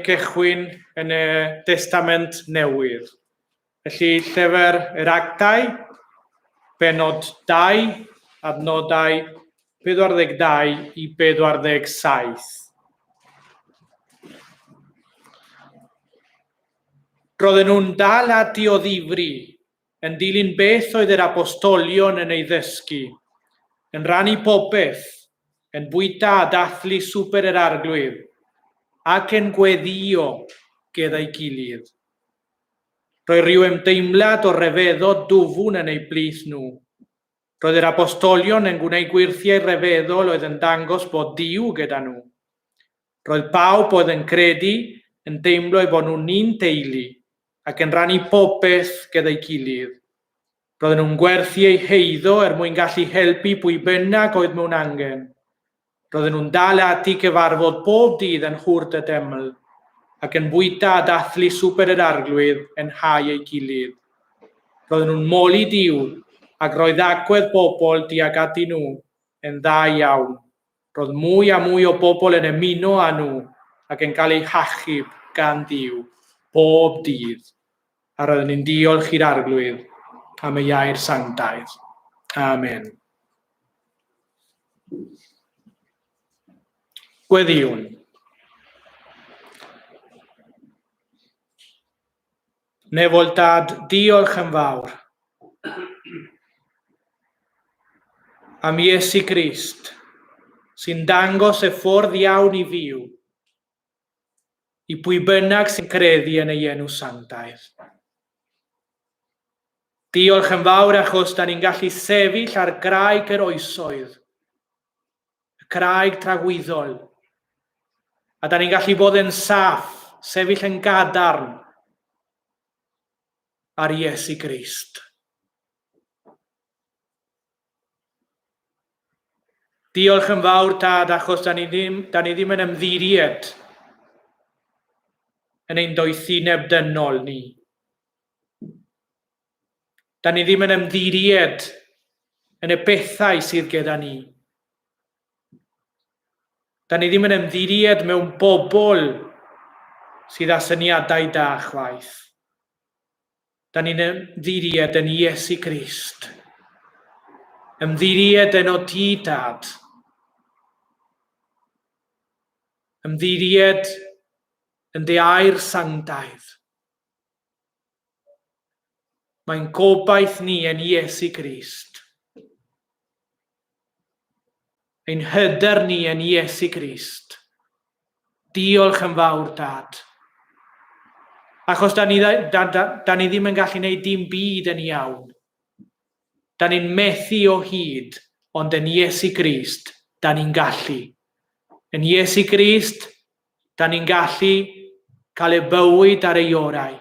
Cychwyn yn y Testament Newydd. Felly, llyfr yr Actau, benod 2, adnodau 42 i 47. Roedden nhw'n dal ati o ddifri, yn dilyn beth oedd yr apostolion yn ei ddysgu, yn rhannu popeth, yn bwyta a dathlu swper yr Arglwydd, ac yn gweddïo gyda'i gilydd. Roedd rhyw ymdeimlad o ryfeddod dwfwn yn eu plith nhw. Roedd yr apostolion yn gwneud gwyrthiau rhyfeddol oedd yn dangos bod Duw gyda nhw. Roedd pawb oedd yn credu yn teimlo eu bod nhw'n un teulu ac yn rhannu popeth gyda'i gilydd. Roedden nhw'n gwerthu eu heiddo er mwyn gallu helpu pwy bynnag oedd mewn angen. Roedden nhw'n dal ati cyfarfod bob dydd yn hwrt y deml, ac yn bwyta a dathlu Swper yr Arglwydd yn nhai ei gilydd. Roedden nhw'n moli Duw, ac roedd agwedd bobl tuag atyn nhw yn dda iawn. Roedd mwy a mwy o bobl yn ymuno â nhw ac yn cael eu hachub gan Dduw bob dydd. A roeddwn ni'n diolch i'r Arglwydd am ei air sanctaidd. Amen. Gweddïwn. Nefol Dad, diolch yn fawr am Iesu Grist sy'n dangos y ffordd iawn i fyw i pwy bynnag sy'n credu yn ei enw sanctaidd. Diolch yn fawr achos da ni'n gallu sefyll ar graig yr oesoedd, y craig tragwyddol, a da ni'n gallu bod yn saff, sefyll yn gadarn ar Iesu Grist. Diolch yn fawr, Tad, achos da ni ddim, da ni ddim yn ymddiried yn ein doethineb dynol ni. Da ni ddim yn ymddiried yn y bethau sydd gyda ni. Da ni ddim yn ymddiried mewn bobl sydd â syniadau da chwaith. Da ni'n ymddiried yn Iesu Grist. Ymddiried yn o ti, Dad. Ymddiried yn dy air sanctaidd. Mae'n gobaith ni yn Iesu Grist. Ein hyder ni yn Iesu Grist. Diolch yn fawr, Dad. Achos da ni, da, da, da ni ddim yn gallu gwneud dim byd yn iawn. Da ni'n methu o hyd, ond yn Iesu Grist, da ni'n gallu. Yn Iesu Grist, Da ni'n gallu cael e bywyd ar ei orau.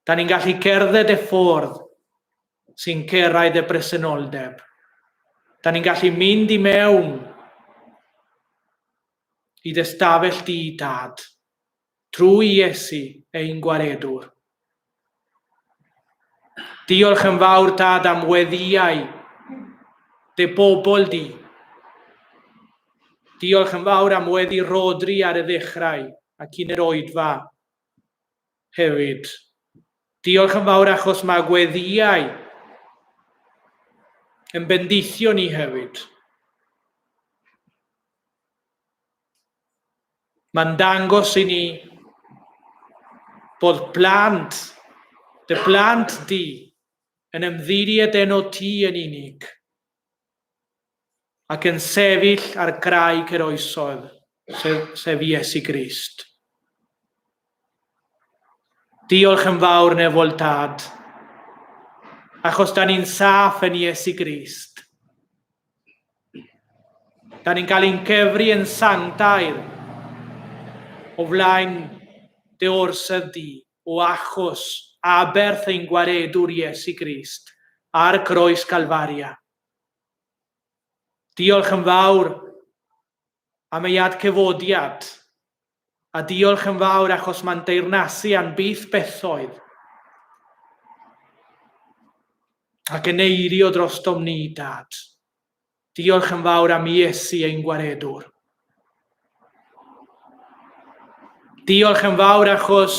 Da ni'n gallu cerdded y ffordd sy'n cyrraedd y presenoldeb. Da ni'n gallu mynd i mewn i dy stafell di, Dad, trwy Iesu ein gwaredwr. Diolch yn fawr, Tad, am weddïau dy bobl di. Diolch yn fawr am weddi Rhodri ar y ddechrau ac cyn yr oedfa hefyd. Diolch yn fawr achos mae gweddïau yn bendithio ni hefyd. Mae'n dangos i ni bod plant, dy blant di, yn ymddiried eno ti yn unig, ac yn sefyll ar graig yr oesoedd, sef, sef Iesu Grist. Diolch yn fawr nefol Tad, achos da ni'n saff yn Iesu Grist. Da ni'n cael ein cyfri yn sanctaidd o flaen dy orsedd di, o achos aberth ein gwaredwr Iesu Grist ar groes Calfaria. Diolch yn fawr am ei adcyfodiad, a diolch yn fawr achos mae'n deyrnasu a'n byth bethoedd ac yn eirio drostom ni, Dad. Diolch yn fawr am Iesu ein gwaredwr. Diolch yn fawr achos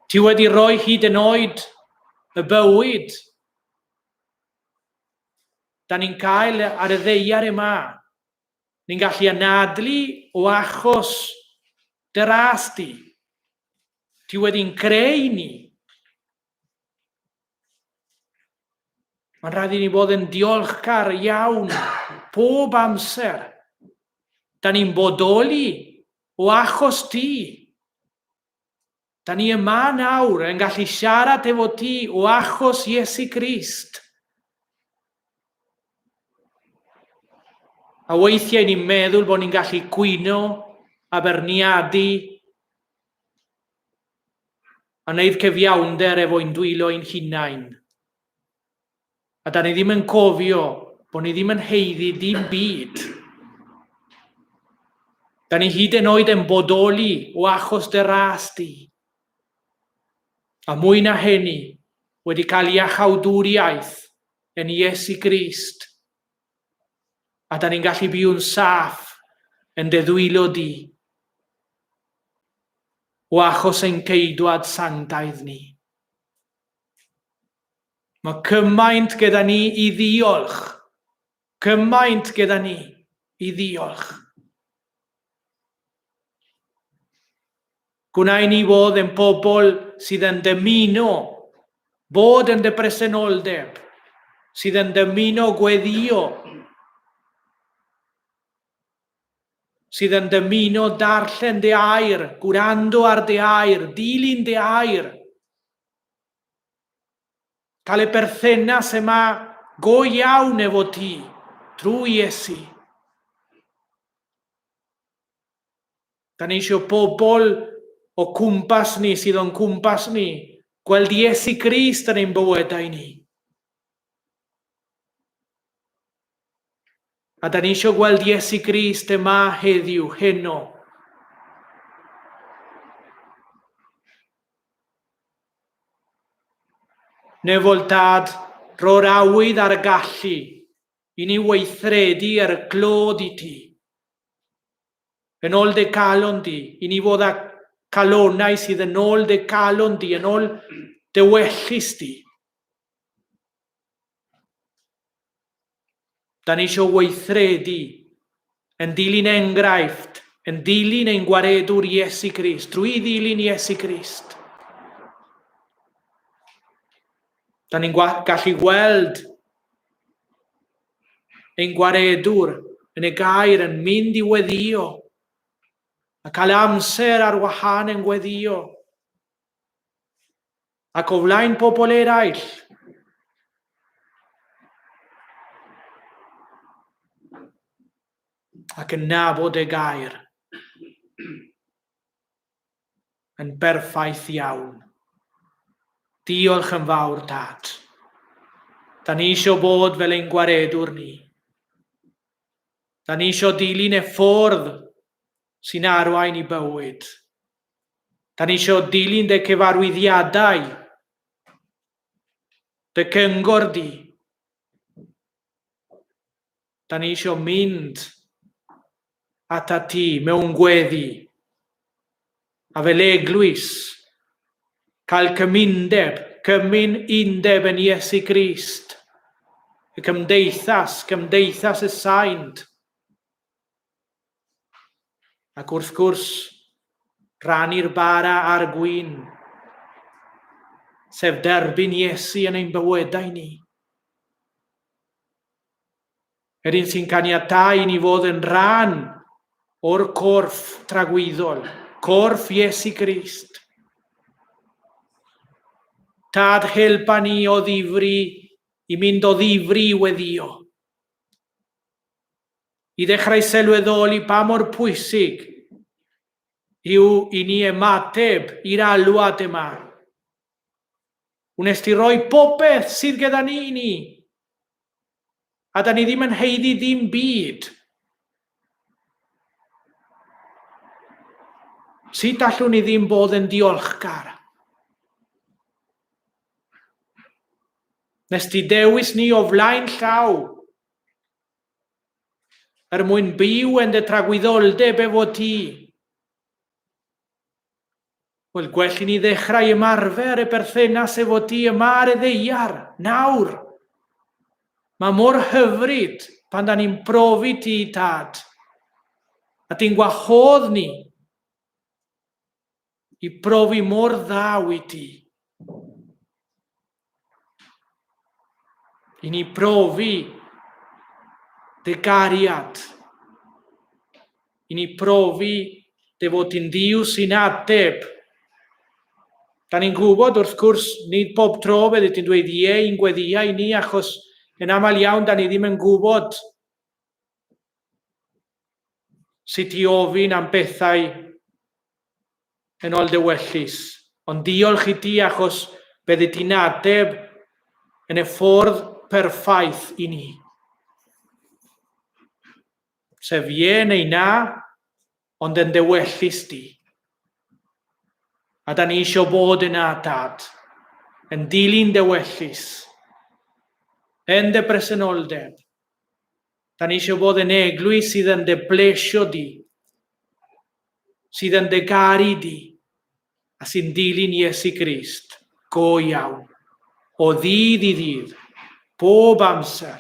ti wedi rhoi hyd yn oed y bywyd da ni'n cael ar y ddeiar yma. Ni'n gallu anadlu o achos dy ras di. Ti wedi'n creu ni. Mae'n rhaid i ni fod yn diolchgar iawn pob amser. Da ni'n bodoli o achos ti. Da ni yma nawr yn gallu siarad efo ti o achos Iesu Grist. A weithiau ni'n meddwl bod ni'n gallu gwyno a berniadu a wneud cyfiawnder efo'n dwylo ein hunain. A da ni ddim yn cofio bod ni ddim yn heiddi dim byd. Da ni hyd yn oed yn bodoli o achos dy ras di. A mwy na hynny, wedi cael iachawdwriaeth yn Iesu Grist. A da ni'n gallu byw'n saff yn dy ddwylo di. O achos ein ceidwad sanctaidd ni. Mae cymaint gyda ni i ddiolch. Cymaint gyda ni i ddiolch. Gwna i ni fod yn bobl sydd yn dymuno bod yn dy bresenoldeb, sydd yn dymuno gweddio, sydd yn dymuno darllen dy air, gwrando ar dy air, dilyn dy air. Cael y berthynas yma go iawn efo ti, trwy Iesu. Da ni eisiau pobl o cwmpas ni, sydd o'n cwmpas ni, gweld Iesu Grist yn ein bywydau ni. A da ni eisiau gweld Iesu Grist yma heddiw, heno. Nefol Dad, rho'r awydd a'r gallu i ni weithredu er clod i ti. Yn ôl dy calon di, i ni fod â calonau sydd yn ôl dy calon di, yn ôl dy wellus di. Da ni eisiau weithredu yn dilyn enghraifft, yn dilyn ein gwaredwr Iesu Grist, drwy ddilyn Iesu Grist. Da ni'n gallu gweld ein gwaredwr yn y gair yn mynd i weddio a cael amser ar wahân yn gweddio ac o flaen pobl eraill. Ac yn nabod y gair yn berffaith iawn. Diolch yn fawr, Dad. Da ni eisiau bod fel ein gwaredwr ni. Da ni eisiau dilyn y ffordd sy'n arwain i bywyd. Da ni eisiau dilyn dy cyfarwyddiadau, dy cyngor di. Da ni eisiau mynd ata ti mewn gweddi a fel eglwys cael cymundeb, cymun undeb yn Iesu Grist, y cymdeithas, cymdeithas y saint, Ac wrth gwrs, rhannu'r bara a'r gwin, sef derbyn Iesu yn ein bywydau ni. Yr un sy'n caniatáu i ni fod yn rhan o'r corff tragwyddol, corff Iesu Grist. Tad, helpa ni o ddifri i mynd o ddifri i weddio. I ddechrau sylweddoli pa mor pwysig yw i ni ymateb i'r alwad yma. Wnes ti roi popeth sydd gyda ni i ni, a da ni ddim yn haeddu ddim byd. Sut allwn ni ddim bod yn diolchgar? Nes ti dewis ni o flaen llaw. er mwyn byw yn dy tragwyddoldeb efo ti. Wel, gwell i ni ddechrau ymarfer y berthynas efo ti yma ar y ddeiar, nawr. Mae mor hyfryd pan da ni'n profi ti, Tad. A ti'n gwahodd ni i brofi mor dda wyt ti. I ni profi dy gariad. I ni profi dy fod ti'n Dduw sy'n ateb. Da ni'n gwybod, wrth gwrs, nid bob tro fyddi ti'n dweud ie i'n gweddïau ni, achos yn aml iawn da ni ddim yn gwybod sut i ofyn am bethau yn ôl dy wellys. Ond diolch i ti achos byddi ti'n ateb yn y ffordd perffaith i ni. Sef ie neu na, ond yn dy wellys di. A da ni eisiau bod yna, Dad, yn dilyn dy wellys, yn dy bresenoldeb. Da ni eisiau bod yn eglwys sydd yn dy blesio di, sydd yn dy garu di, a sy'n dilyn Iesu Grist go iawn, o ddydd i ddydd, bob amser.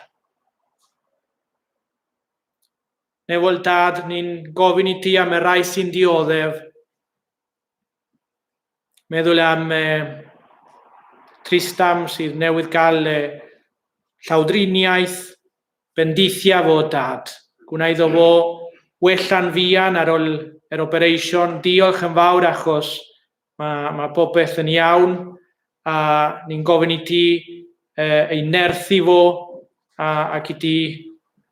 Nefol Dad, ni'n gofyn i ti am y rhai sy'n dioddef. Meddwl am Tristam sydd newydd gael llawdriniaeth, bendithia fo, Dad. Gwna iddo fo wella'n fuan ar ôl yr operation. Diolch yn fawr achos mae, mae popeth yn iawn a ni'n gofyn i ti ei nerthu fo a, ac i ti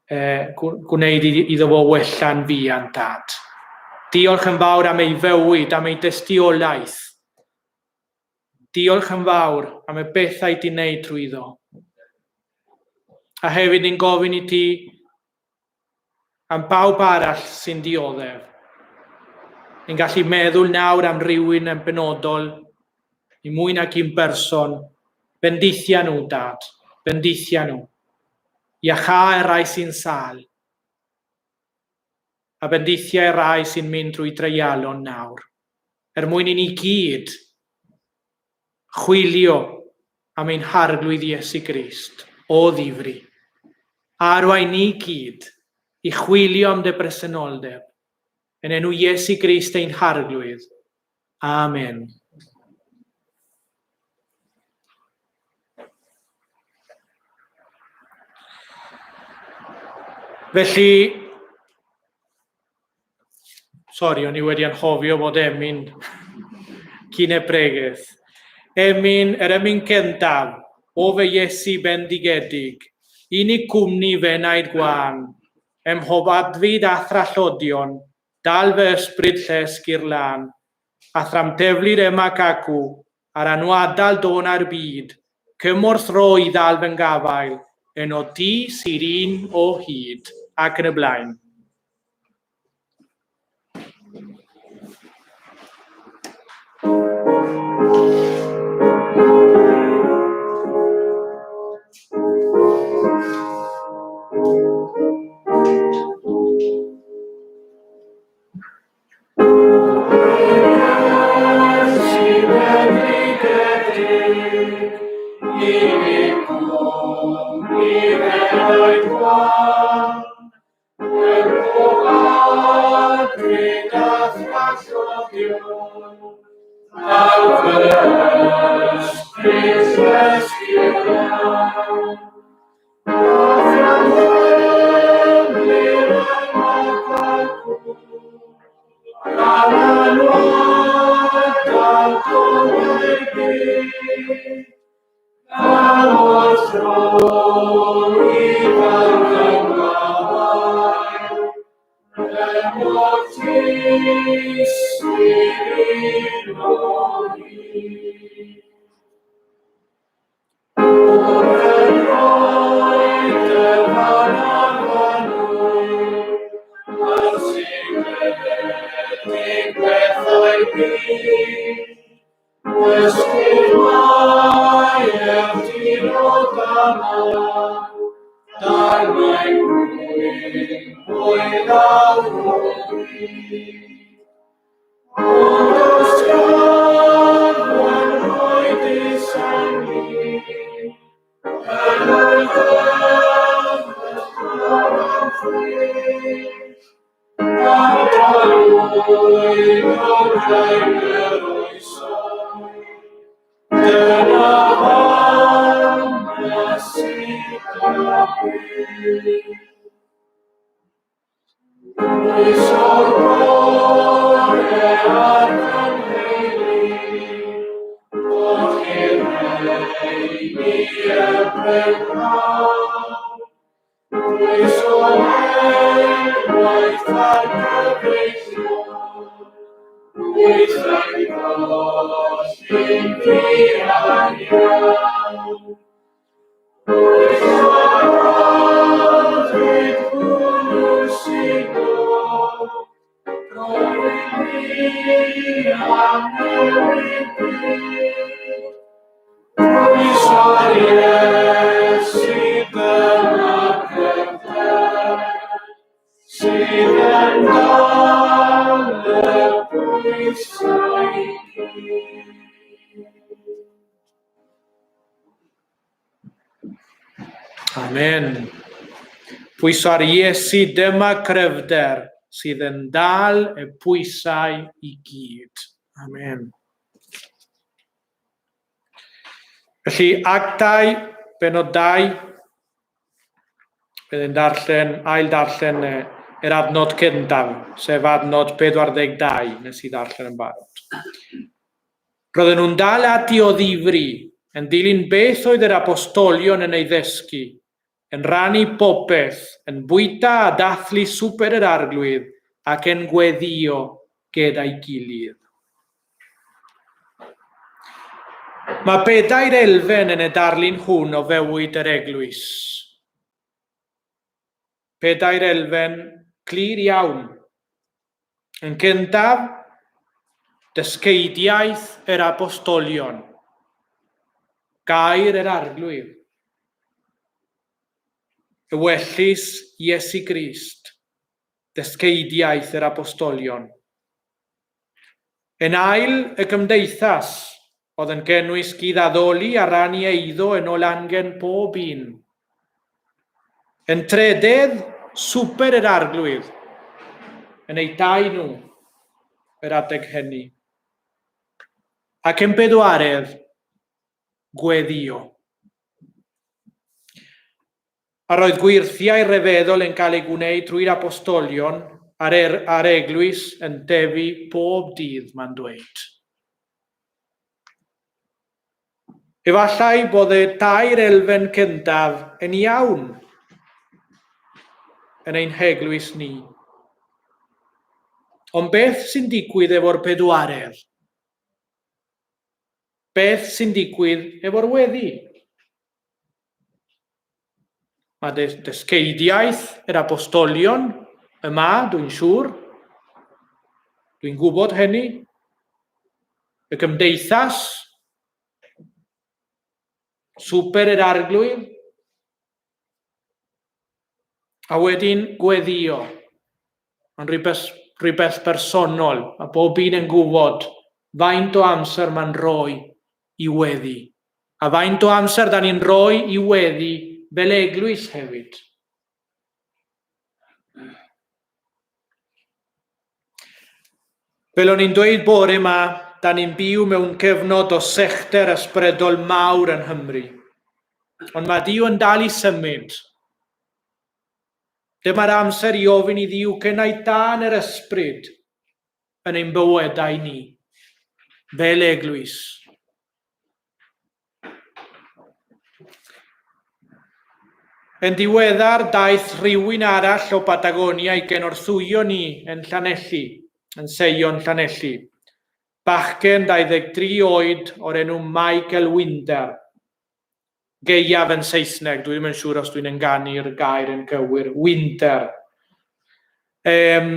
gwneud iddo fo wella'n fuan, Dad. Diolch yn fawr am ei fywyd, am ei dystiolaeth. Diolch yn fawr am y bethau ti'n neud trwyddo. A hefyd ni'n gofyn i ti am bawb arall sy'n dioddef. Ni'n gallu meddwl nawr am rywun yn benodol, i mwy nag un berson. Bendithia nhw, Dad. Bendithia nhw. Iachâ y rhai sy'n sâl. A bendithia y rhai sy'n mynd drwy dreialon nawr. Er mwyn i ni gyd chwilio am ein Harglwydd Iesu Grist o ddifri, a arwain ni gyd i chwilio am dy bresenoldeb, yn enw Iesu Grist ein Harglwydd. Amen. Felly, Sori, o'n i wedi anghofio bod emyn cyn y pregeth. Emyn, yr emyn cyntaf, o fe Iesu bendigedig, unig cwmni fenaid gwân, ym mhob adfyd a thrallodion, dal fy ysbryd llesg i'r lân, a thramteflir yma ac acw, ar anwadal dôn a'r byd, cymorth ro i ddal fy ngafael, yno ti sy'r un o hyd, ac yn y blaen. Ond os gafon rhoi dusani, yn ôl gyfnod am chwith, a galwyd o draed yr oesoedd, dyna hanes i Dafydd. Oes o'r bore a'r cynheili, Golchi'r rheini y prynhawn. Oes o enwaith a'r cyfeillion, Oes a'i golli'n fuan iawn. Oes o'r rhoddwyd hwnnw sy'n dod, Drwy fi am newid byd. Oes o'r Iesu dyma cryfder, Sydd yn dal y pwysau i gyd. Amen. Pwyso ar Iesu, dyma cryfder sydd yn dal y pwysau i gyd. Amen. Felly, Actau, benod 2, bydd yn darllen, ail darllen yr adnod cyntaf, sef adnod 42, nes i ddarllen yn barod. Roedden nhw'n dal ati o ddifri, yn dilyn beth oedd yr apostolion yn ei ddysgu, yn rhannu popeth, yn bwyta a dathlu Swper yr Arglwydd ac yn gweddïo gyda'i gilydd. Mae bedair elfen yn y darlun hwn o fywyd yr eglwys. Pedair elfen clir iawn. Yn gyntaf, dysgeidiaeth yr apostolion, gair yr Arglwydd, ewyllys Iesu Grist, dysgeidiaeth yr apostolion. Yn ail, y gymdeithas, oedd yn gynnwys gyd-addoli a rannu eiddo yn ôl angen pob un. Yn trydydd, swper yr Arglwydd, yn eu dau nhw yr adeg hynny. Ac yn bedwaredd, gweddïo. A roedd gwyrthiau rhyfeddol yn cael eu gwneud drwy'r apostolion a'r, er, a'r eglwys yn defu bob dydd, mae'n dweud. Efallai bod y tair elfen cyntaf yn iawn yn ein heglwys ni. Ond beth sy'n digwydd efo'r pedwaredd? Beth sy'n digwydd efo'r weddi? Mae dysgeidiaeth yr apostolion yma, dwi'n siŵr. Dwi'n gwybod hynny. Y gymdeithas, swper yr arglwydd, a wedyn gweddio. Mae'n rhywbeth, rhywbeth personol, a bob un yn gwybod faint o amser mae'n rhoi i weddi. A faint o amser da ni'n rhoi i weddi fel eglwys hefyd. Fel o'n i'n dweud bore yma, da ni'n byw mewn cyfnod o sechder ysbrydol mawr yng Nghymru. Ond mae Duw yn dal i symud. Dyma'r amser i ofyn i Dduw cynnau tân yr ysbryd yn ein bywydau ni, fel eglwys. Yn ddiweddar, daeth rhywun arall o Batagonia i gynorthwyo ni yn Llanelli, yn Seion Llanelli. Bachgen 23 oed o'r enw Michael Winder. Gaeaf yn Saesneg, dwi ddim yn siŵr os dwi'n ynganu'r gair yn gywir, winter. Um,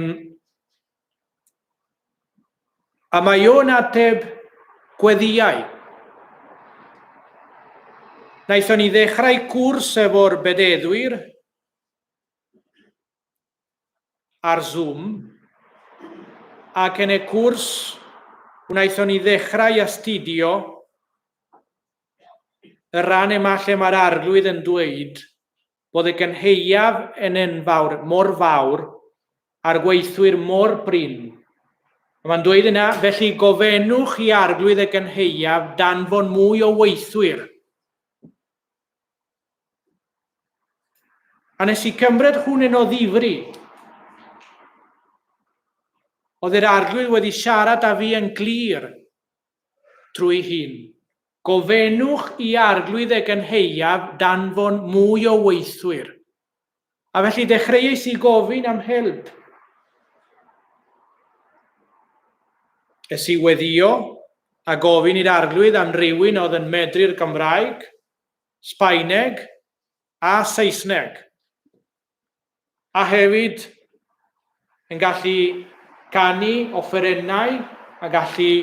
A mae o'n ateb gweddïau. Naethon ni ddechrau cwrs efo'r bededdwyr ar Zoom. Ac yn y cwrs wnaethon ni ddechrau astudio y rhan yma lle mae'r Arglwydd yn dweud bod y gynhaeaf yn enfawr, mor fawr, a'r gweithwyr mor brin. A mae'n dweud yna, felly gofennwch i Arglwydd y gynhaeaf danfon mwy o weithwyr. A nes i cymryd hwn yn o ddifri. Oedd yr Arglwydd wedi siarad â fi yn glir trwy hyn. Gofennwch i Arglwydd y gynhaeaf danfon mwy o weithwyr. A felly dechreuais i gofyn am help. Es i weddio a gofyn i'r Arglwydd am rywun oedd yn medru'r Gymraeg, Sbaeneg a Saesneg. A hefyd yn gallu canu offerynnau a gallu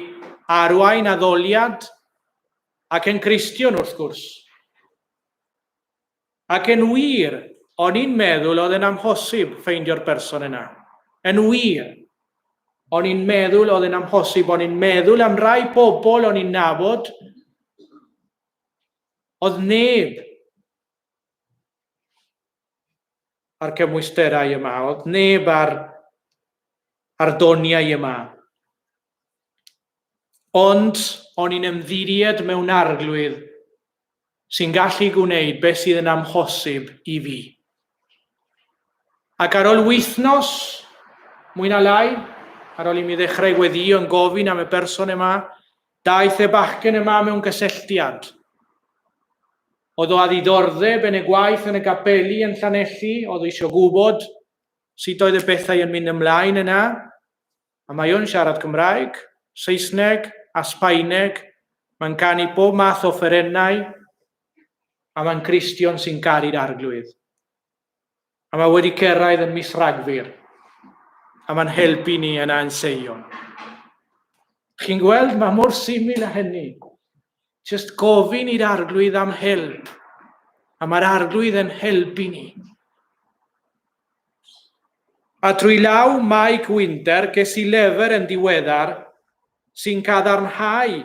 arwain addoliad ac yn Gristion wrth gwrs. Ac yn wir, o'n i'n meddwl oedd e'n amhosib ffeindio'r berson yna. Yn wir, o'n i'n meddwl oedd e'n amhosib, o'n i'n meddwl am rai pobl o'n i'n nabod, oedd neb a'r cymwysterau yma, oedd neb ar, ar doniau yma. Ond o'n i'n ymddiried mewn arglwydd sy'n gallu gwneud beth sydd yn amhosib i fi. Ac ar ôl wythnos, mwy na lai, ar ôl i mi ddechrau gweddio yn gofyn am y person yma, daeth y bachgen yma mewn gysylltiad. Oedd o â ddiddordeb yn y gwaith yn y gapeli yn Llanelli, oedd o eisiau gwybod sut oedd y bethau yn mynd ymlaen yna. A mae o'n siarad Cymraeg, Saesneg a Sbaeneg, mae'n canu bob math o offerynnau, a mae'n Gristion sy'n caru'r Arglwydd. A mae wedi cyrraedd yn mis Rhagfyr, a mae'n helpu ni yna yn Seion. Chi'n gweld, mae mor syml â hynny. Just gofyn i'r Arglwydd am help, a mae'r Arglwydd yn helpu ni. A trwy law Mike Winder ges i lyfr yn diweddar sy'n cadarnhau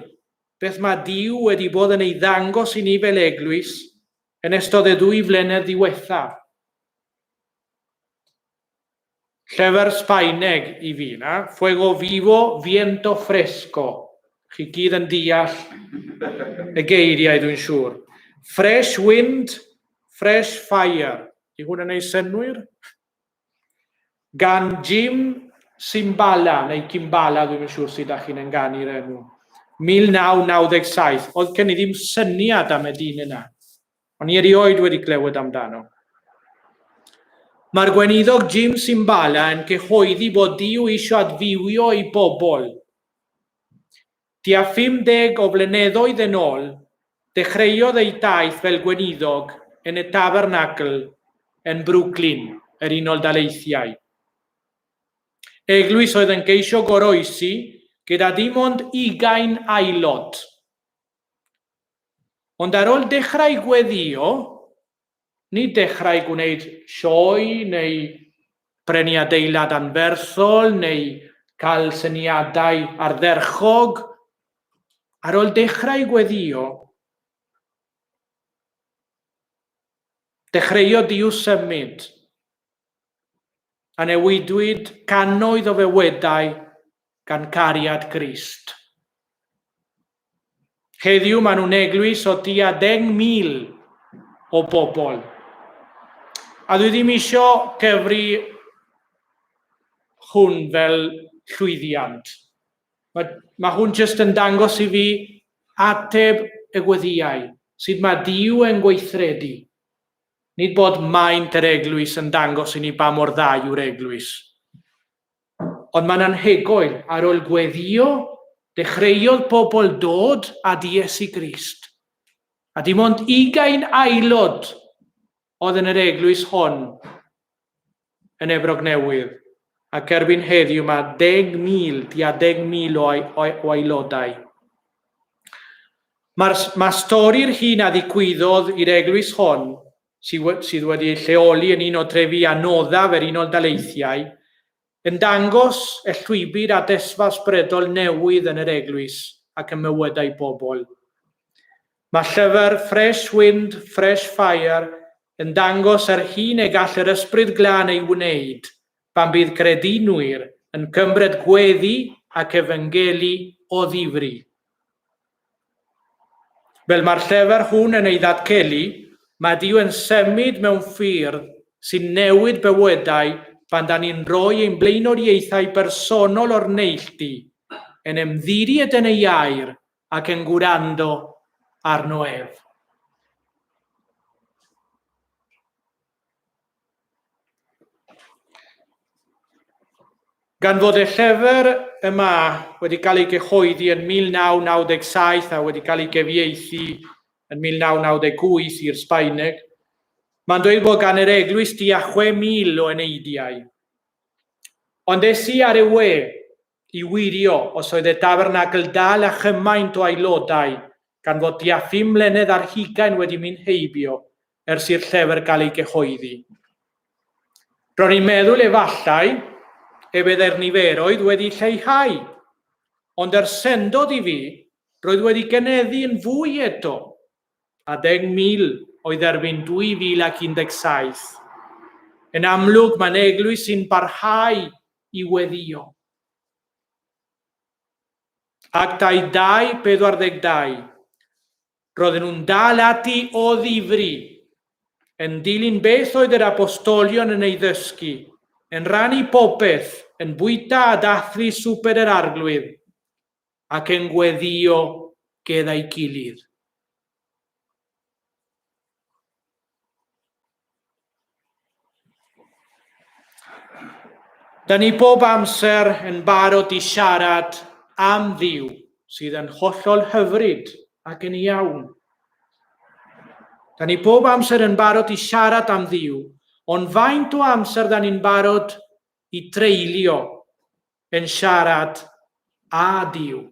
beth mae Duw wedi bod yn ei ddangos i ni fel eglwys yn ystod y ddwy flynedd ddiwethaf. Llyfr Sbaeneg i fi na, Fuego Vivo, Viento Fresco. Chi gyd yn deall y geiriau dwi'n siŵr. Fresh Wind, Fresh Fire. Di hwn yn ei synnwyr? Gan Jim Simbala, neu Kimbala, dwi'n yn siŵr sut da chi'n ynganu'r enw. 1997. Oedd gen i ddim syniad am y dyn yna. O'n i erioed wedi glywed amdano. Mae'r gweinidog Jim Simbala yn cyhoeddi bod Duw eisiau adfywio ei bobl. Tua 50 o flyneddoedd yn ôl, dechreuodd ei daith fel gweinidog yn y Tabernacl yn Brooklyn, yr Unol Daleithiau. Eglwys oedd yn ceisio goroesi gyda dim ond ugain aelod. Ond ar ôl dechrau gweddïo, Nid dechrau gwneud sioe neu brynu adeilad anferthol neu cael syniadau ardderchog. Ar ôl dechrau gweddïo, dechreuodd Duw symud, a newidwyd cannoedd o fywydau gan cariad Crist. Heddiw maen nhw'n eglwys o tua 10,000 o bobl. A dwi ddim isio cyfri hwn fel llwyddiant. Mae, mae hwn jyst yn dangos i fi ateb y gweddïau, sut mae Duw yn gweithredu. Nid bod maint yr eglwys yn dangos i ni ba mor dda yw'r eglwys. Ond mae'n anhygoel, ar ôl gweddïo, dechreuodd pobl dod at Iesu Grist. A dim ond ugain aelod oedd yn yr eglwys hon yn Efrog Newydd, ac erbyn heddiw mae 10,000, tua 10,000 o, o, o aelodau. Mae'r, mae stori'r hun a ddigwyddodd i'r eglwys hon, sydd wedi ei lleoli yn un o trefi anoddaf yr Unol Daleithiau, yn dangos y llwybr a desfa ysbrydol newydd yn yr eglwys ac ym mywydau bobl. Mae llyfr Fresh Wind, Fresh Fire yn dangos yr hyn y gall yr Ysbryd Glân ei wneud pan bydd credinwyr yn cymryd gweddi ac efengelu o ddifri. Fel mae'r llyfr hwn yn ei ddatgelu, mae Duw yn symud mewn ffyrdd sy'n newid bywydau pan da ni'n rhoi ein blaenoriaethau personol o'r neilltu, yn ymddiried yn ei air ac yn gwrando arno ef. Gan fod y llyfr yma wedi cael ei gyhoeddi yn 1997 a wedi cael ei gyfieithu yn 1998 i'r Sbaeneg, mae'n dweud bod gan yr eglwys tua 6,000 o eneidiau. Ond es i ar y we i wirio os oedd y tabernacl dal â chymaint o aelodau gan fod tua phum mlynedd ar hugain wedi mynd heibio ers i'r llyfr gael ei gyhoeddi. Ro'n i'n meddwl efallai e byddai'r niferoedd wedi lleihau, ond er syndod i fi, roedd wedi gynyddu yn fwy eto, a 10,000 oedd erbyn 2017. Yn amlwg, mae'n eglwys sy'n parhau i weddïo. Actau 2, 42. Roedden nhw'n dal ati o ddifri, yn dilyn beth oedd yr apostolion yn ei ddysgu, yn rhannu popeth, yn bwyta a dathlu Swper yr Arglwydd, ac yn gweddïo gyda'i gilydd. Da ni bob amser yn barod i siarad am Dduw sydd yn hollol hyfryd ac yn iawn. Da ni bob amser yn barod i siarad am Dduw, ond faint o amser da ni'n barod i dreulio yn siarad â Duw?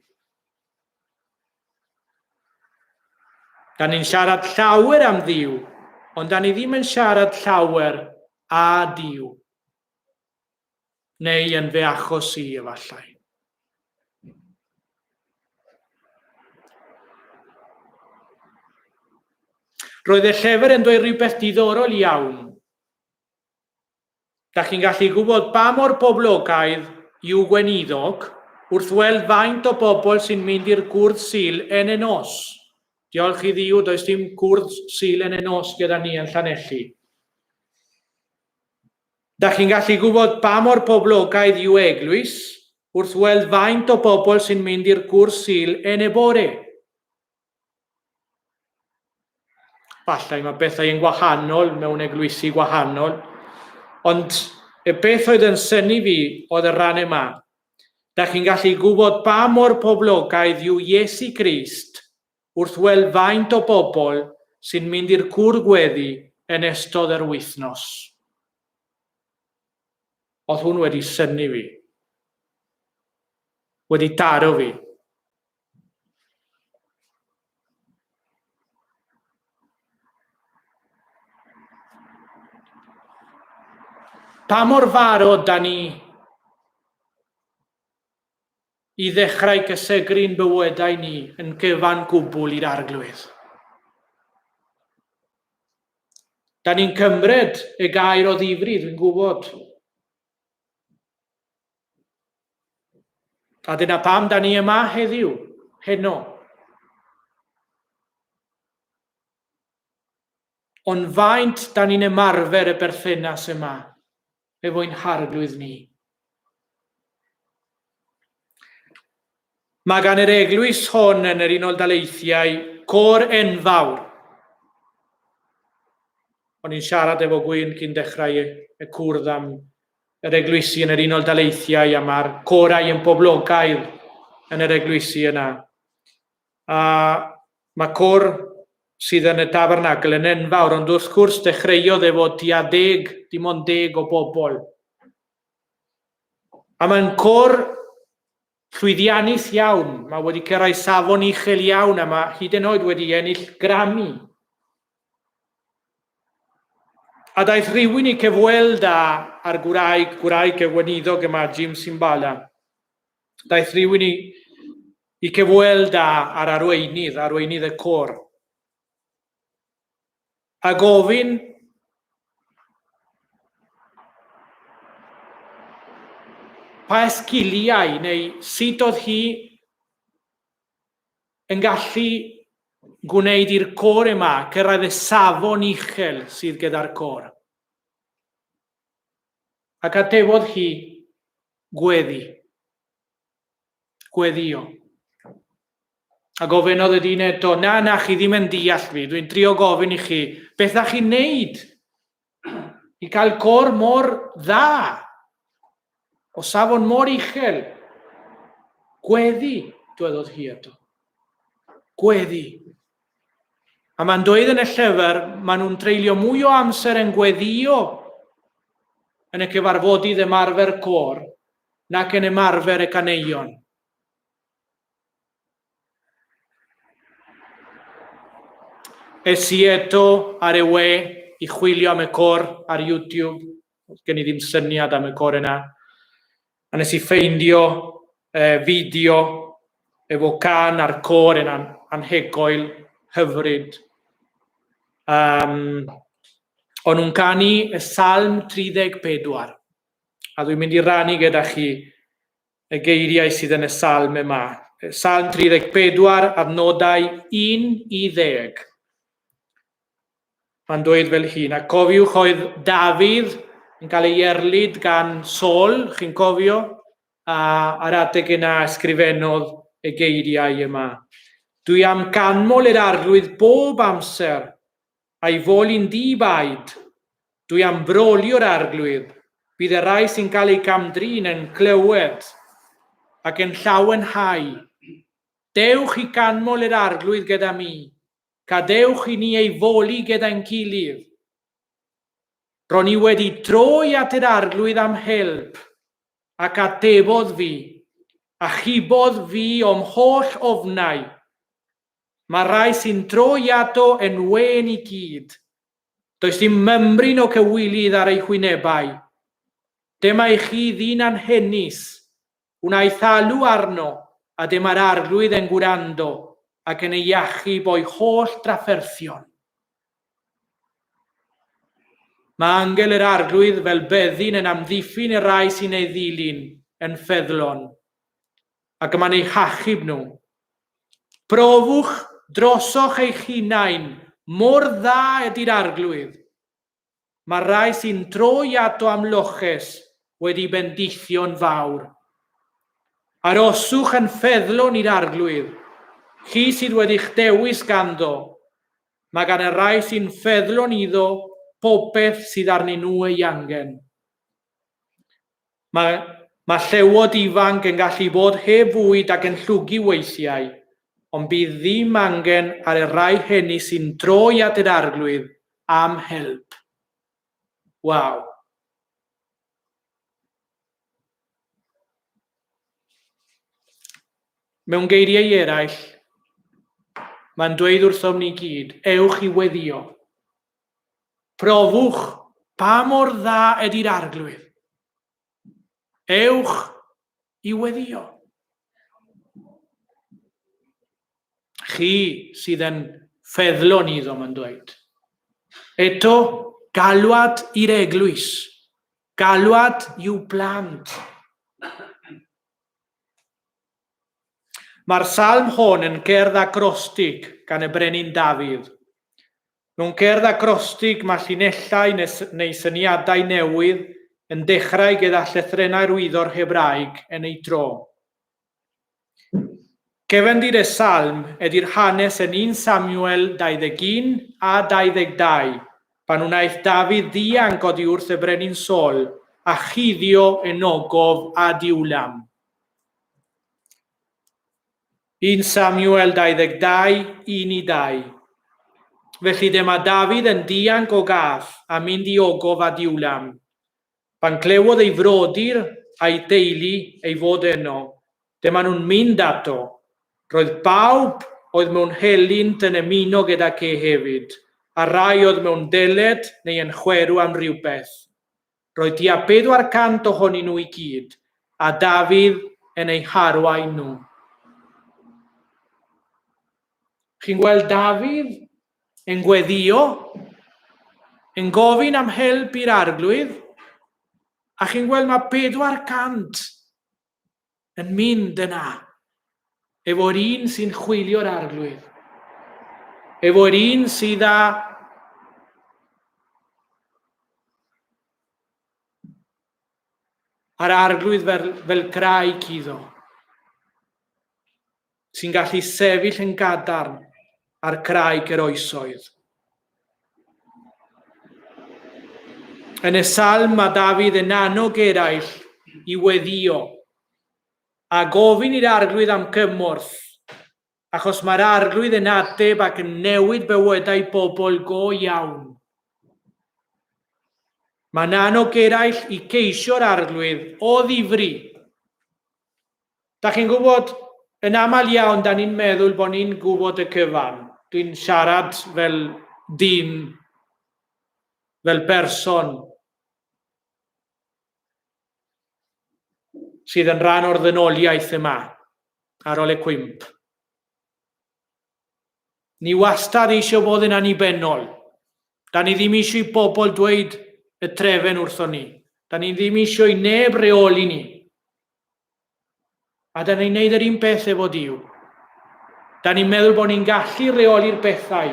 Da ni'n siarad llawer am Dduw, ond da ni ddim yn siarad llawer â Duw. Neu yn fy achos i, efallai. Roedd y llyfr yn dweud rhywbeth diddorol iawn. Da chi'n gallu gwybod pa mor boblogaidd yw gweinidog wrth weld faint o bobl sy'n mynd i'r gwrdd Sul yn y nos. Diolch i Dduw, does dim gwrdd Sul yn y nos gyda ni yn Llanelli. Da chi'n gallu gwybod pa mor poblogaidd yw eglwys wrth weld faint o bobl sy'n mynd i'r gwrdd Sul yn y bore. Falle mae bethau yn gwahanol mewn eglwysi gwahanol, ond y beth oedd yn synnu fi oedd y rhan yma. Da chi'n gallu gwybod pa mor poblogaidd yw Iesu Grist wrth weld faint o bobl sy'n mynd i'r cwrdd gweddi yn ystod yr wythnos. Oedd hwn wedi synnu fi. Wedi taro fi. Pa mor farod da ni i ddechrau cysegru'n bywydau ni yn gyfan gwbl i'r Arglwydd? Da ni'n cymryd y gair o ddifri, dwi'n gwybod. A dyna pam da ni yma heddiw, heno. Ond faint da ni'n ymarfer y berthynas yma efo'n harglwydd ni? Mae gan yr eglwys hon yn yr Unol Daleithiau côr enfawr. O'n i'n siarad efo Gwyn cyn dechrau y cwrdd am yr eglwysi yn yr Unol Daleithiau a mae'r corau yn boblogaidd yn yr eglwysi yna. A mae cor sydd yn y tabernacl yn enfawr, ond wrth gwrs dechreuodd efo tua deg, dim ond deg o bobl. A mae'n cor llwyddiannus iawn, mae wedi cyrraedd safon uchel iawn a mae hyd yn oed wedi ennill Grammy. A daeth rhywun i cyfweld â a'r gwraig, gwraig y weinidog yma, Jim Simbala. Daeth rhywun i, i cyfweld â a'r arweinydd, arweinydd y côr. A gofyn pa esgiliau neu sut oedd hi yn gallu gwneud i'r côr yma cyrraedd y safon uchel sydd gyda'r côr. Ac atebodd hi, gweddi. Gweddio. A gofynnodd y dyn eto, na, na, chi ddim yn deall fi, dwi'n trio gofyn i chi, beth da chi'n neud i cael côr mor dda, o safon mor uchel? Gweddi, dwedodd hi eto. Gweddi. A mae'n dweud yn y llyfr, maen nhw'n treulio mwy o amser yn gweddio yn y cyfarfodydd ymarfer côr nac yn ymarfer y caneuon. Es i eto ar y we i chwilio am y côr ar YouTube. Gen i ddim syniad am y côr yna. A nes i ffeindio fideo efo can a'r côr yn anhygoel, hyfryd. Um, o'n nhw'n canu y Salm 34. A dwi'n mynd i rannu gyda chi y geiriau sydd yn y salm yma. Salm 34, adnodau 1 i 10. Mae'n dweud fel hyn, a cofiwch oedd Dafydd yn cael ei erlid gan Saul, chi'n cofio? A ar adeg yna ysgrifennodd y geiriau yma. Dwi am ganmol yr arglwydd bob amser, a'i foli'n ddi-baid. Dwi am frolio'r Arglwydd, bydd y rhai sy'n cael eu cam-drin yn clywed ac yn llawenhau. Dewch i ganmol yr Arglwydd gyda mi, gadewch i ni ei foli gyda'n gilydd. Ro'n i wedi troi at yr Arglwydd am help, ac atebodd fi, achubodd fi o'm holl ofnau. Mae'r rhai sy'n troi ato yn wên i gyd. Does dim mymryn o cywilydd ar eu hwynebau. Dyma i chi ddyn anhenus, wnaeth alw arno, a dyma'r Arglwydd yn gwrando ac yn ei achub o'i holl drafferthion. Mae angel yr Arglwydd fel byddin yn amddiffyn y rhai sy'n ei ddilyn yn ffyddlon, ac y mae'n eu hachub nhw. Profwch drosoch eich hunain mor dda ydy'r Arglwydd. Mae'r rhai sy'n troi ato am loches wedi bendithio'n fawr. Aroswch yn ffyddlon i'r Arglwydd, chi sydd wedi'ch dewis ganddo. Mae gan y rhai sy'n ffyddlon iddo popeth sydd arnyn nhw ei angen. Mae, mae llewod ifanc yn gallu bod heb fwyd ac yn llwgu weithiau, ond bydd ddim angen ar y rhai hynny sy'n troi at yr Arglwydd am help. Waw. Mewn geiriau eraill, mae'n dweud wrthom ni gyd, ewch i weddio. Profwch pa mor dda ydy'r Arglwydd. Ewch i weddio. Chi sydd yn feddlon iddo, mae'n dweud. Eto, galwad i'r eglwys. Galwad i'w blant. Mae'r salm hon yn gerdd acrostig gan y brenin Dafydd. Mewn cerdd acrostig mae llinellau neu syniadau newydd yn dechrau gyda llythrennau'r wyddor Hebraeg yn ei dro. Cefndir y salm ydy'r hanes yn 1 Samuel 21 a 22, pan wnaeth Dafydd ddianc oddi wrth y brenin Saul a chuddio yn ogof Adulam. 1 Samuel 22, 1 i 2. Felly dyma Dafydd yn dianc o Gath a mynd i ogof Adulam. Pan clywodd ei frodyr a'i deulu ei fod yno, dyma nhw'n mynd ato. Roedd pawb oedd mewn helynt yn ymuno gydag e hefyd. a rai oedd mewn deled neu yn chwerw am rywbeth. Roedd tua 400 ohonyn nhw i gyd, a Dafydd yn eu harwain nhw. Chi'n gweld Dafydd yn gweddïo, yn gofyn am help i'r arglwydd, a chi'n gweld mae 400 yn mynd yna efo'r un sy'n chwilio'r arglwydd, efo'r un sydd â a'r arglwydd fel, fel graig iddo, sy'n gallu sefyll yn gadarn ar graig yr oesoedd. Yn y salm mae Dafydd yn annog eraill i weddio a gofyn i'r arglwydd am gymorth, achos mae'r arglwydd yn ateb ac yn newid bywydau bobl go iawn. Mae'n annog eraill i geisio'r arglwydd o ddifri. Da chi'n gwybod, yn aml iawn, da ni'n meddwl bod ni'n gwybod y cyfan. Dwi'n siarad fel dyn, fel person sydd yn rhan o'r ddynoliaeth yma ar ôl y cwymp. Ni wastad eisiau bod yn annibynnol. Da ni ddim eisiau i bobl dweud y trefen wrthon ni. Da ni ddim eisiau i neb reoli ni. A da ni'n neud yr un peth efo Duw. Da ni'n meddwl bod ni'n gallu reoli'r bethau.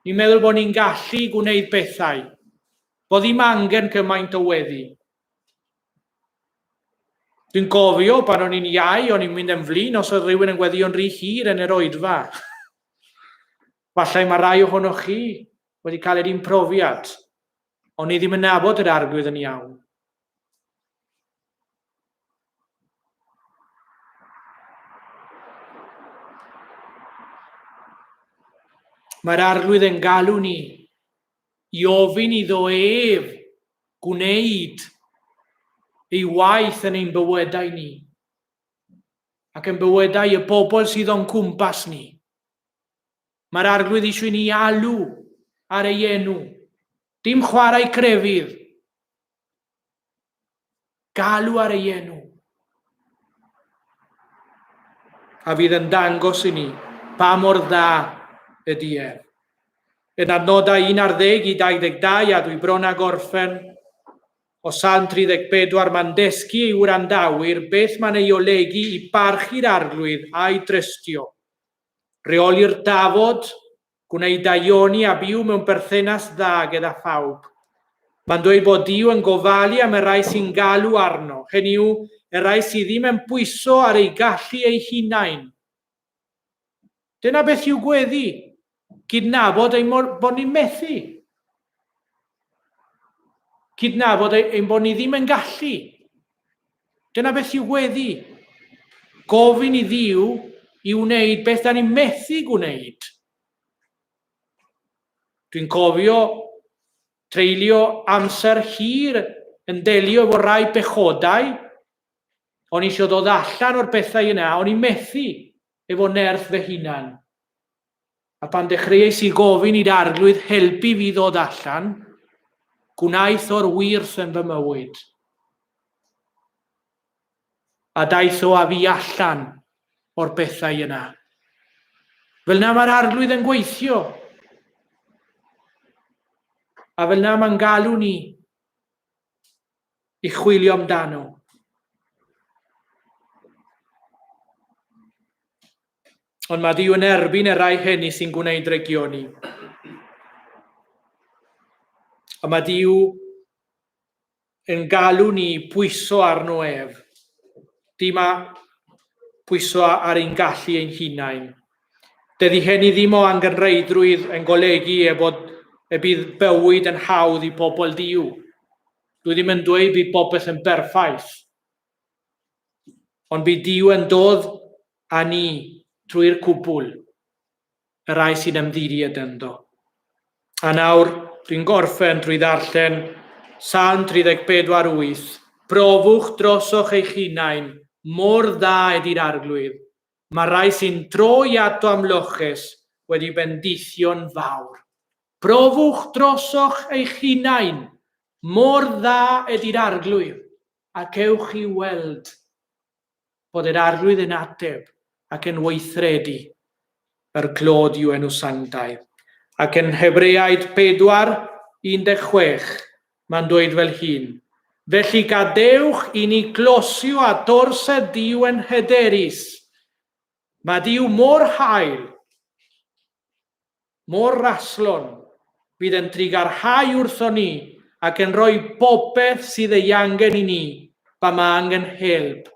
Ni'n meddwl bod ni'n gallu gwneud bethau. Bod ddim angen cymaint o weddi. Dwi'n gofio pan o'n i'n iau, o'n i'n mynd yn flin os oedd rhywun yn gweddïo'n rhy hir yn yr oedfa. Falle mae rai ohonoch chi wedi cael yr un profiad. O'n i ddim yn nabod yr arglwydd yn iawn. Mae'r arglwydd yn galw ni i ofyn iddo ef gwneud ei waith yn ein bywydau ni ac yn bywydau y bobl sydd o'n cwmpas ni. Mae'r arglwydd eisiau ni alw ar ei enw. Dim chwarae crefydd. Galw ar ei enw. A fydd yn dangos i ni pa mor dda ydy ef. Yn adnodau 11 i 22, a dwi bron â gorffen, o Salm 34, mae'n dysgu ei wrandawyr beth mae'n ei olygu i barchu'r arglwydd a'i drystio. Rheoli'r dafod, gwneud daioni a byw mewn perthynas dda gyda phawb. Mae'n dweud bod Duw yn gofalu am y rhai sy'n galw arno, hynny yw, y rhai sydd ddim yn pwyso ar eu gallu eu hunain. Dyna beth yw gweddi, cydnabod ein bod ni'n methu. Cydnabod ein bod ni ddim yn gallu. Dyna beth yw gweddi. Gofyn i Dduw i wneud beth da ni'n methu gwneud. Dwi'n cofio treulio amser hir yn delio efo rai pechodau. O'n i eisiau dod allan o'r pethau yna, o'n i'n methu efo nerth fy hunan. A pan dechreuais i gofyn i'r Arglwydd helpu fi ddod allan, gwnaeth o'r wyrth yn fy mywyd. A daeth o â fi allan o'r bethau yna. Fel na mae'r Arglwydd yn gweithio. A fel na mae'n galw ni i chwilio amdano. Ond mae Duw yn erbyn y rhai hynny sy'n gwneud drygioni. A mae Duw yn galw ni pwyso arno ef. Dim a pwyso ar ein gallu ein hunain. Dydy hynny ddim o angenrheidrwydd yn golygu e bod y bydd bywyd yn hawdd i bobl Duw. Dwi ddim yn dweud bydd popeth yn berffaith. Ond bydd Duw yn dod â ni trwy'r cwbl, y rhai sy'n ymddiried ynddo. A nawr, dwi'n gorffen trwy ddarllen Salm 34:8, Profwch drosoch eich hunain mor dda ydy'r Arglwydd, mae'r rhai sy'n troi ato am loches wedi bendithio'n fawr. Profwch drosoch eich hunain mor dda ydy'r Arglwydd, ac ewch i weld bod yr Arglwydd yn ateb ac yn weithredu yr clod i'w enw sanctaidd. Ac yn Hebreaid 4, 16, mae'n dweud fel hyn, Felly gadewch i ni glosio at orsedd Duw yn hyderus. Mae Duw mor hael, mor raslon, fydd yn trugarhau wrthon ni ac yn rhoi popeth sydd ei angen i ni pan mae angen help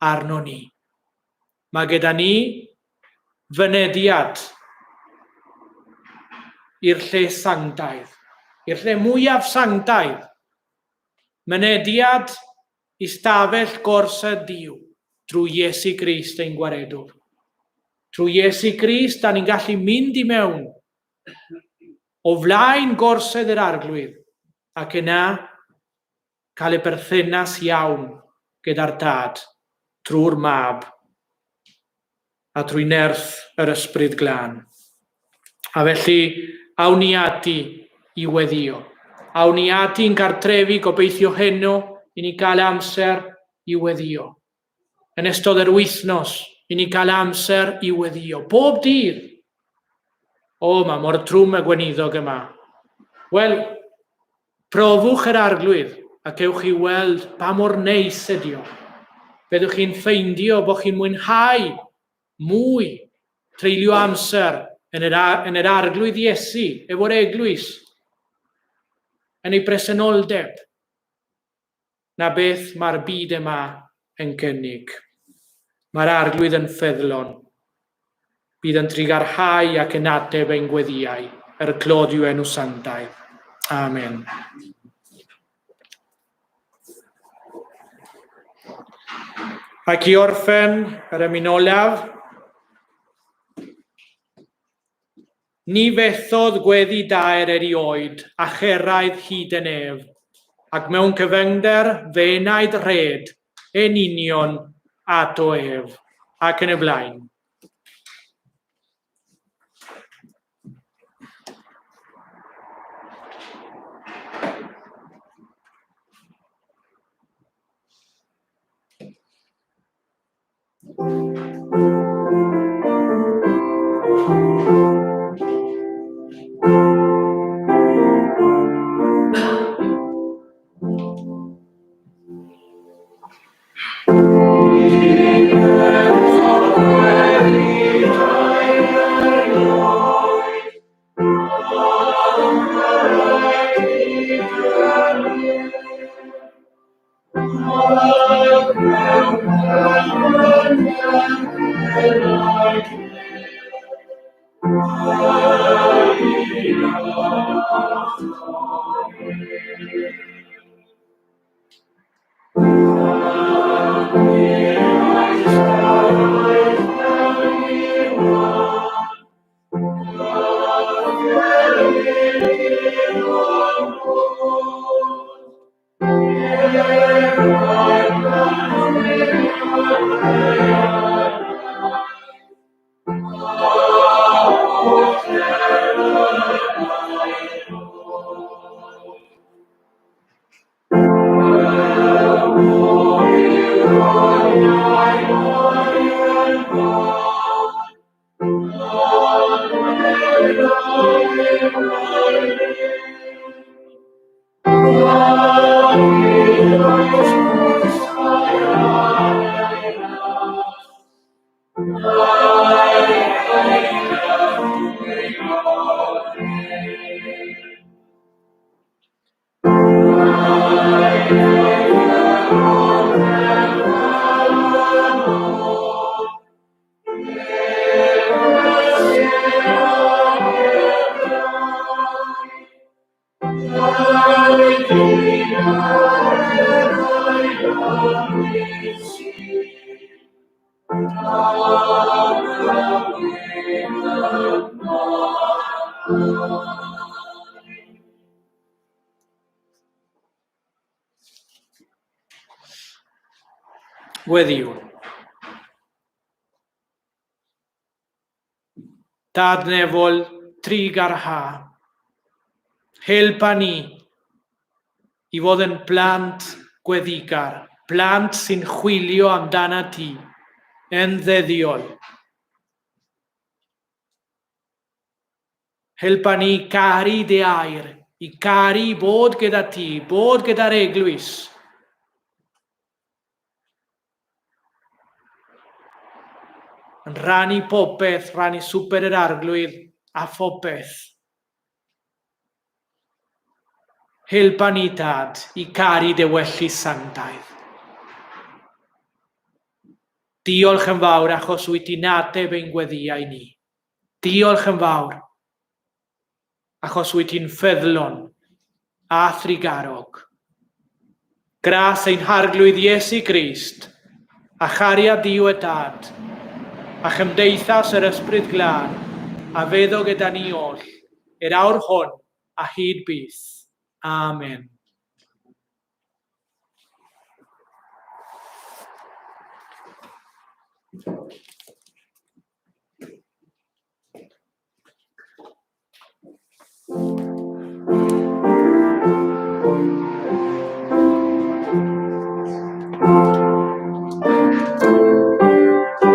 arnon ni. Mae gyda ni fynediad i'r lle sanctaidd, i'r lle mwyaf sanctaidd, mynediad i stafell gorsedd Duw drwy Iesu Grist ein Gwaredwr. Trwy Iesu Grist, da ni'n gallu mynd i mewn o flaen gorsedd yr Arglwydd ac yna cael y berthynas iawn gyda'r Tad trwy'r Mab a trwy nerth yr Ysbryd Glân. A felly, awn ni ati i weddio. Awn ni ati i'n cartrefi, gobeithio heno, i ni gael amser i weddio. Yn ystod yr wythnos, i ni gael amser i weddio. Bob dydd. O, mae mor trwm y gweinidog yma. Wel, Profwch yr Arglwydd ac ewch i weld pa mor neis ydi o. Byddwch chi'n ffeindio bod chi'n mwynhau mwy treulio amser yn yr, yn yr Arglwydd Iesu, efo'r eglwys, yn ei bresenoldeb, na beth mae'r byd yma yn gynnig. Mae'r Arglwydd yn ffyddlon. Bydd yn trugarhau ac yn ateb ein gweddïau, er clod i'w enw sanctaidd. Amen. Ac i orffen yr emyn olaf, Ni fethodd gweddi daer erioed a cheraedd hyd y nef, ac mewn cyfyngder fy enaid rhed yn union ato ef, ac yn y blaen. Weddiwn. Dad nefol, trig ar ha. Helpa ni i fod yn blant gweddigar, plant sy'n chwilio amdana ti, yn ddeddiol. Helpa ni i garu dy air, i garu bod gyda ti, bod gyda'r eglwys. Yn rhannu popeth, rhannu swper yr Arglwydd a phopeth. Helpa ni, Tad, i caru dy wellu sanctaidd. Diolch yn fawr achos wyt ti'n ateb ein gweddïau ni. Diolch yn fawr achos wyt ti'n ffyddlon a thrugarog. Gras ein Harglwydd Iesu Grist, a chariad Duw y Tad, a chymdeithas yr Ysbryd Glân, a feddo gyda ni oll, i'r awr hwn a hyd byth. Amen.